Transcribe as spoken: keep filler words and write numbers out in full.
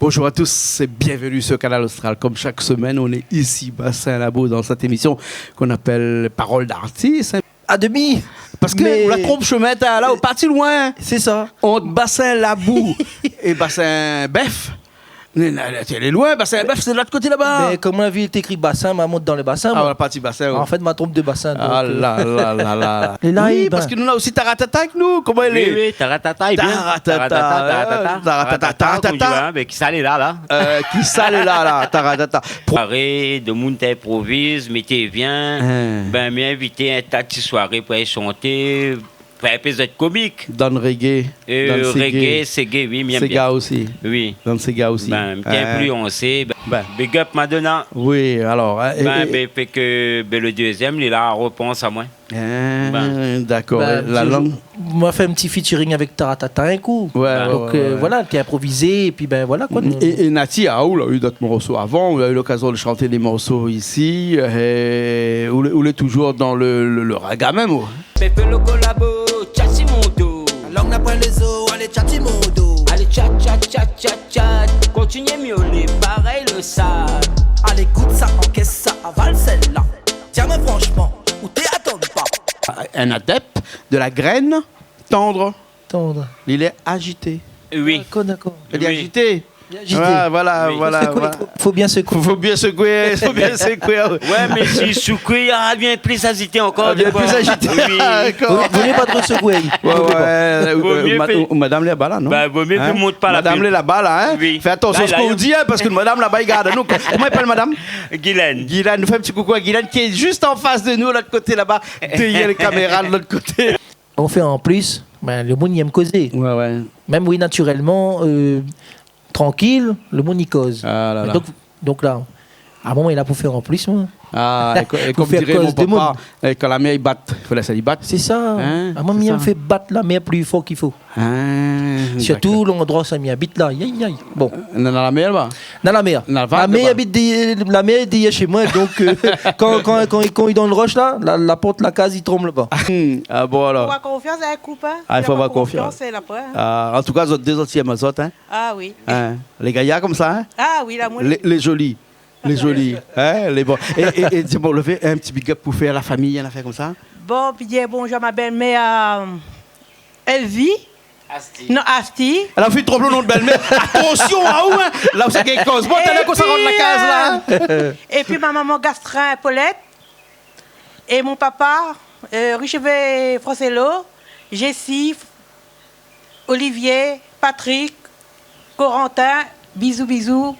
Bonjour à tous et bienvenue sur Kanal Austral. Comme chaque semaine, on est ici, Bassin Labou, dans cette émission qu'on appelle Parole d'artiste, hein. À demi. Parske mé ou la tronp shomin, ta, la, ou parti loin. Sé sa. Ant Bassin Labou é Bassin Bèf. Mé la, la, lé loin, Bassin Bèf, sé de lot koté laba. Mé kom la vi té ékri Bassin, ma mont dan le Bassin, ah, moin. Ou la parti Bassin, oui. An fèt, ma tronp de Bassin, donk, ah, euh, la, la, la, la. Lé la, oui, é parske nou na osi Taratata avèk nou. Koman i lé ? Oui, oui, Taratata lé bien. Taratata, Taratata, euh, Taratata, Taratata, Taratata, Taratata, konm di, hein, mé kisa lé la, la ? Euh, kisa lé la, la, Taratata. Soiré, demoun té inproviz, mé té vien. Hein. Bin, mi invité in ta ti soiré pou alé shanté, pou in pé zot komik. Dan reggae, euh, dan reggae, seggae, oui, mi èm bien. Séga osi. Oui. Dan séga osi. Bin, mi té influansé. Bin, big up Madonna. Oui, alor, hein, é, bin, é, bin, fé ke, bin, le dézièm, li la repans amoin. Ah, dakor. Bin, la lang. Moin la fé in ti featuring avèk Taratata in kou. Ouais, ouais, ouais. Donk, euh, voilà, té inprovizé, épi bin voilà, koi. É, é Naty, ah, ou la u dot morso avan, ou la u lokazion de shanté dé morso isi, euh, ou lé, ou lé toujour dan le, le, le raga mèm, ou ? Pépé lo kolabo, tchatchi mon do. La lang na poin lézo, alé tchatchi mon do. Alé tchat, tchat, tchat, tchat, tchat. Kontinié miolé, parèy le sab. Alé gout sa, ankès sa, aval sèl-la. Di amoin franshman, ou té atann pa. Un adepte de la graine tendre. Tendre. Li lé ajité. Oui. Dakor, dakor. Li lé ajité. Li lé ajité. Ouais, voilà, voilà, voilà. Fo bien sekoué. Fo, fo bien sekoué, fo bien sekoué. Ouais, mé si sekoué, ah, vien pli ajité ankor, ah, vien pli ajité. Oui. Dakor. Vo, vo mié pa tro sekoué. Ouais, ouais, euh, vo mié ma-, fé, madam lé laba la, non ? Bin, vo mié fé mont pa la pub. Madam lé laba la, hein ? Oui. Fé atansion sak ou di, hein, parske madam laba i gard anou. Koman i apèl madam ? Guylaine. Guylaine, nou fé in ti koukou à Guylaine ki lé zis an fas de nou, lot koté laba, dèrièr lé kaméra, de lot koté. On fé an plis, bin, le moun i èm kozé. Ouais, ouais. Mèm, oui, natirèlman, euh, trankil, le moun i koz. Ah la la. Donk, donk la, a in moman, li la pou fé an plis, moin. Ah, é ko-, é pou fé koz demoun. Kom diré mon papa, eh, kan la mèr i bat, fo lès ali bat. Sé sa. Hein ? A moin, mi èm fé bat la mèr pli for k'i fo. Ah, dakor. Sirtou landroi sa mi abit la. Ay, ay, ay. Bon. Euh, na, na la mèr laba ? Na la mèr. Na la mèr laba. I abit dé-, la mèr lé dèrièr shé moin, donk, euh, kan, kan, kan, kan i donn rosh la, la, la port la kaz i tronb laba. Ah bon, alor. Fo avoir konfians avèk koup, hein. Ah, i fo avoir konfians. Si na pa konfians, sé la poin, hein. Ah, an tou ka, zot dé zot i èm azot, hein. Ah oui. Hein, lé gayar konmsa, hein. Ah oui, la moul. Lé, lé zoli. Lé zoli, hein, lé bon. É, é, é, di bon, le fé in ti big up pou fé la fami, in afèr konmsa. Bon, pi di bonjour à ma bèl-mèr, euh, Elvie. Asti. Non, Asti. Èl la fine tronp le non de bèl-mèr. Atansion aou, hein. La ou sa gingn koz. Bon, talèr kan sa rant la kaz la, hein. Épi, euh, épi ma momon Gastrin Paulette. É mon papa, euh, Richevé Francelo, Jessie, Olivier, Patrick, Corentin, bizou, bizou.